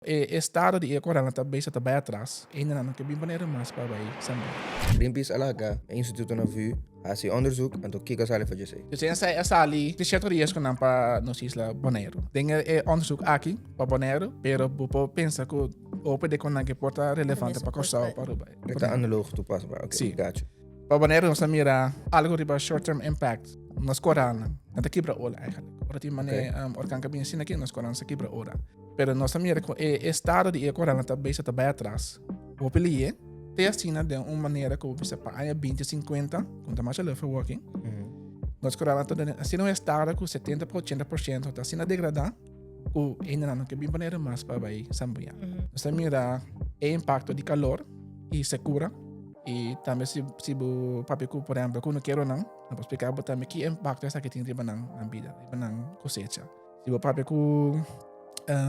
E estado di e koralnan ta bezig ta bai atras, e hendenan no ke bin Boneiru mas pa bai sambia. Greenpeace a laga e instituto na VU hasi onderzoek, anto kiko a sali for djesei? Dus esei a sali di sierto riesgonan pa nos isla Boneiru. Den e onderzoek aki pa Boneiru, pero bo por pensa ku hopi di konan ke por ta relevante pa Kòrsou, pa Aruba. E ta analoog toepasbaar, oké, Sí. gotcha. Pa Boneiru nos ta mira algu riba short term impact, nos koralnan nan ta kibra ola eigenlijk. Ora tin mane orkan ka bin asina aki, nos koralnan sa kibra ora. Pero nos ta mira ku e estado di e koralnan ta bezig ta bai atras. Hopi lié te asina den un manera ku bo bisa pa aña 2050, ku ta masha leu for working, nos koralnan ta den asina un estado ku 70 pa 80% ta asina degradá ku hendenan no ke bin Boneiru mas pa bai sambuyá. Nos ta mira e impakto di kalor i sekura i tambe si si bo papia ku por ehèmpel kunukeronan, nan por splika bo tambe ki impakto esaki tin riba nan bida, riba nan kosecha. Si bo papia ku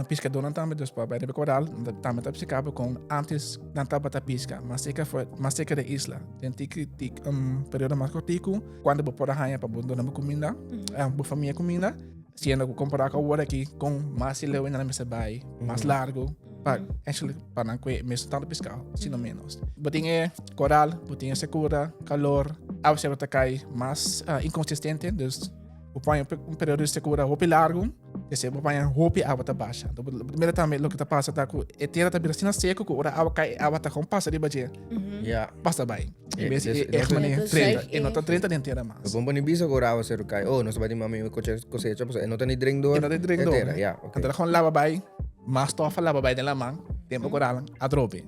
piskadónan tambe, dus pa bai riba koral, nan tambe ta splika bo kon ántes nan tabata piska, mas serka for, mas serka di e isla. Den tiki tik un periodo mas kortiku, kuantu bo por a haña pa bo duna bo kuminda, bo famia kuminda, siendo ku kompará ku awor aki kon mas leu nan mester bai, mas largu, pa actually pa nan kue mesun tantu piska, si no ménos. Bo tin e koral, bo tin e sekura, kalor, awaseru ta kai mas inkonsistente, dus. Bo paña un periodo di sekura hopi largu, esei bo paña hopi awa ta basha. Anto bo mira tambe loke ta pasa ta ku e tera ta bira asina seku ku ora awa kai e awa ta kon pasa riba dje, pasa bai. En bes di e manera drenta, e no ta drenta den tera mas. Bo pone bisa ku ora awa seru kai, oh nos ta bai tin mami kosecha pasobra e no ta ni drink dor E no ta drink e dor. tera, ya, ok. Anto ta kon laba bai, mas stof a laba bai den laman, tempu ku oranan a dropi.